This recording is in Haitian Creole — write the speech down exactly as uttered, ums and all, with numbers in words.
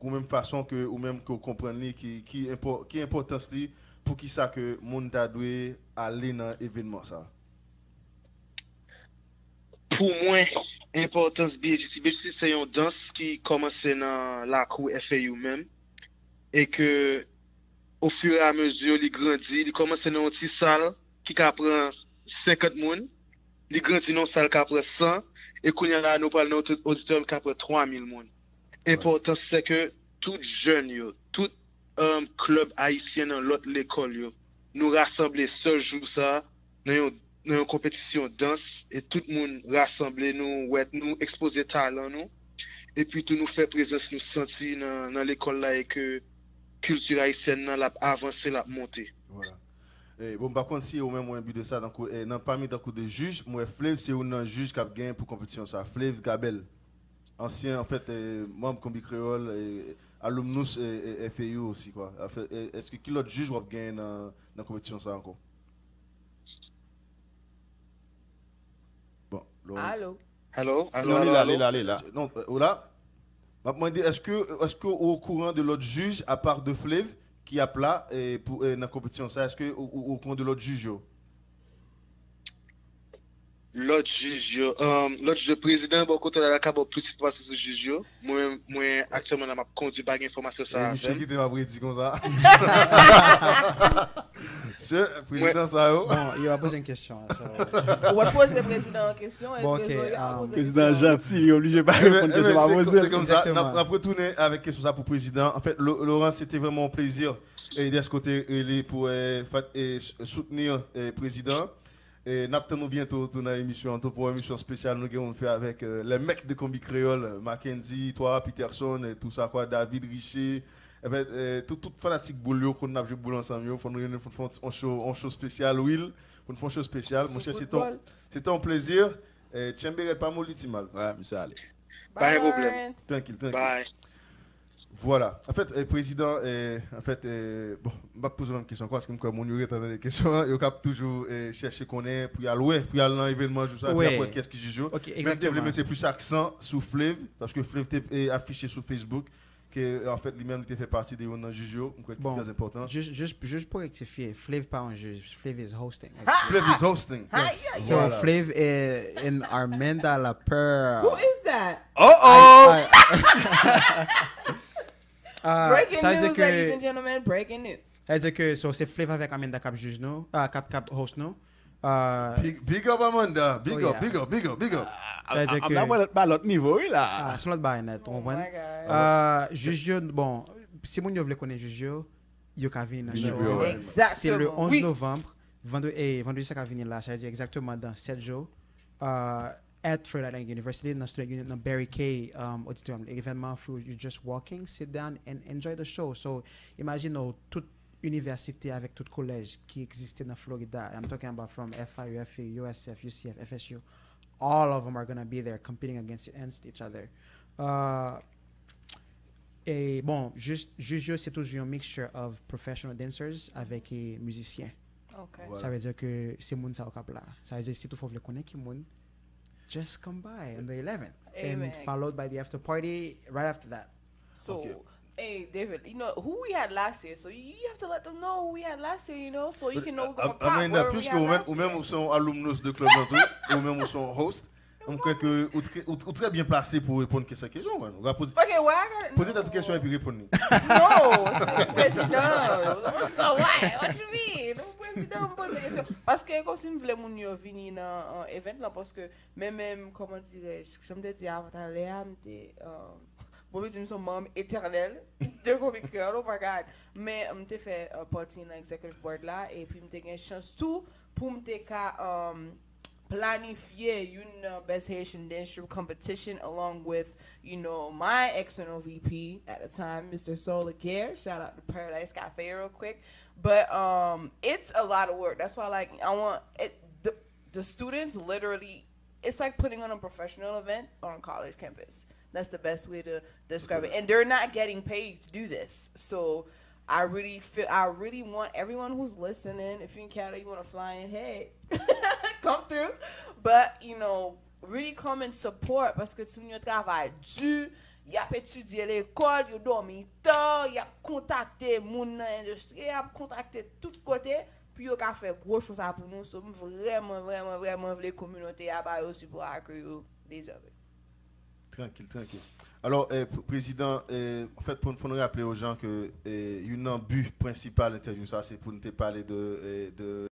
ou menm fason ke ou menm ke w konprann li, ki, ki, enpò, ki enpòtans li, poukisa ke moun ta dwe ale nan evenman sa? Pou mwen, enpòtans B H G C, B H G C se yon dans ki kòmanse nan lakou F A U menm, e ke ofiramezi li grandi, li kòmanse nan yon ti sal ki ka pran senkant moun, li grandi nan yon sal ka pran san, e kounye a la nou pral nan yon oditoryòm ki ka pran twa mil moun. Enpòtans se ke tout jèn yo, tout um, klèb ayisyen nan lòt lekòl yo, nou rasanble sèl jou sa a nan yon, nan yon konpetisyon dans, e tout moun rasanble, nou wè, nou ekspoze talan nou, epi tou nou fè prezans nou santi nan, nan lekòl la, e ke kilti ayisyèn nan l ap avanse, l ap monte. Voilà. E, bon, m pa konn si ou menm ou enbi de sa, tankou, e, nan pami tankou de jij, m wè Flave se youn nan jij k ap genyen pou konpetisyon sa. Flave Gabel, ansyen, anfèt, e, manm Konbi Kreyòl, e, alumnus, e, e, F A U osi, kwa. Anfèt, e, èske ki lòt jij w ap genyen nan, nan konpetisyon sa ankò? Bon, Lawrence. Alo. Hello? Hello, Non, li hello, la, li hello? la, li la. Non, euh, ou la? M ap mande, èske, èske ou okouran de lòt jij, apa de Flave, ki ap la, eh, pou, eh, nan konpetisyon sa? Èske ou, ou, ou okouran de lòt jij yo? Lòt jij yo, um, lòt jij yo, prezidan bò kote la ka ba w plis enfòmasyon sou jij yo. Mwen, mwen aktyèlman la m ap kondui, pa gen enfòmasyon sa Eh, avè misye m. Kite m ap redi konsa. Se prezidan sa yo. Bon, yo a poze yon kesyon. So. Ou wè poze prezidan an kesyon, e Bon, ok, trezorye a um, poze Prezidan kesyon. Janti, yo oblije pa Eh ben, reponn eh kesyon ben, pa c'est poze. c'est comme ça. Exactement. N ap, n ap retounen avèk kesyon sa pou prezidan. An fèt, Lo- Laurent, c'était vraiment un plaisir. Et de ce côté, il est pour euh, fa- et s- soutenir euh, président. E n ap tann nou byento tou nan emisyon an tou pou yon emisyon espesyal nou gen pou n fè avèk euh, les mecs de Konbi Kreyòl, Mackendy, toi, Peterson, et tout ça, quoi, David Richer. Eben, euh, tout, tout fanatik boul yo, konn n ap jwe boul ansanm yo, fò nou reyini pou n fè yon show, yon show espesyal, Will, pou n fè yon show espesyal. Monchè, se te yon, se te yon plezi. Eh, tchenbe rèd, pa moli ti mal. Wè, misye ale. Pa gen pwoblèm. Trankil, trankil. Bye. Vwala. Anfèt, eh, prezidan, eh, anfèt, eh, bon, m p ap poze menm kesyon ankò, paske m kwè moun yo ret ap tande kesyon an, yo k ap toujou eh, chèche konnen pou y al wè, pou y al nan evènman jou sa, pou y ap wè kiyès ki jij yo. Ok, Men m te vle exactement. Mete plis aksan sou Flave, paske Flave te eh, afiche sou Facebook, ke anfèt li menm li te fè pati de youn nan jij yo, m kwè ki Bon, trè enpòtan. Just, just, just pou rektifye, Flave pa yon jij, Flave is hosting. Flave is hosting. Ay, ay, So Voilà. Flave eh, and Armanda La Pearl. Who is that? Oh oh! Ah, Breaking sa vle news, di ladies ke, and gentlemen, breaking news. sa vle di ke so se Flave avèk Armanda k ap jij nou, ah, k ap, k ap host nou. Ah, Big, big up Amanda, big Oh, up, yeah. Big up, big up, big up. Sa vle di ke Amanda pa lòt nivo, wi la. Ah, se yon lòt bagay nèt, ou Oh konprann? my God. Ah, jij yo, bon, si moun yo vle konnen jij yo, yo ka vini nan Vini show pou yo an. wè. Se le Exactement. onz Oui. novanm, vandredi, eh, vandredi sa k ap vini la, sa vle di egzakteman dan sèt jou. Ah, at Florida Atlantic University, nan Student Union, nan Barry K um, Auditorium. Evènman, for you just walking, sit down and enjoy the show. So, imagine w, tout inivèsite avèk tout kolèj ki egziste nan Florida. I'm talking about from F I U, F A U, U S F, U C F, F S U. All of them are gonna be there competing against, against each other. Uh, e bon, jij, jij yo se toujou yon mixture of professional dancers avèk eh, mizisyen. Ok. Voilà. Sa vle di ke se moun sa yo k ap la. Sa vle di si toutfwa w vle konnen ki moun, just come by on the eleventh. Amen. And followed by the after party right after that. So, Okay. Hey, David, you know who we had last year, so you have to let them know who we had last year, you know, so you can know we're gonna Am- top Amanda, where we puiske had ou menm last ou menm year. Ou se yon alumnus de club nan tou, e ou menm ou se yon host, m kwè ke ou trè, ou, ou trè byen plase pou reponn kesyon, kesyon, man. Ou ka poze, Okay, why I gotta poze tèt ou kesyon epi reponn li. No, se prezidan. So what? What you mean? Ou prezidan, m poze kesyon. Paske kòmsi m vle moun yo vini nan uh, event la, paske men menm, kòman dirais-je, jan m te di avan talè a, m te, um, bon, m di m se yon manm etènèl de Konbi Kreyòl, oh my God. Men m te fè uh, pati nan executive board la, epi m te gen chans tou pou m te ka um, planifye youn nan Best Haitian Dance Troupe competition along with, you know, my external V P at the time, Mister Soul Laguerre. Shout out to Paradise Cafe real quick. But um, it's a lot of work. That's why, like, I want it, the, the students literally, it's like putting on a professional event on a college campus. That's the best way to describe it. And they're not getting paid to do this. So I really feel, I really want everyone who's listening, if you're in Canada, you want to fly in, hey, come through. But, you know, really come and support paske timoun yo travay di, Y ap etidye lekòl, yo dòmi tan, y ap kontakte moun nan endistri, y ap kontakte tout kote pou yo ka fè gwo cho sa pou nou. So, m vrèman, vrèman, vrèman vle kominote a ba yo sipò a ke yo dezève. Trankil, trankil. Alò, eh, prezidan, eh, an fèt, pou, pou nou raple yo jan ke eh, youn nan bi prensipal entèvyou sa, se pou nou te pale de, eh, de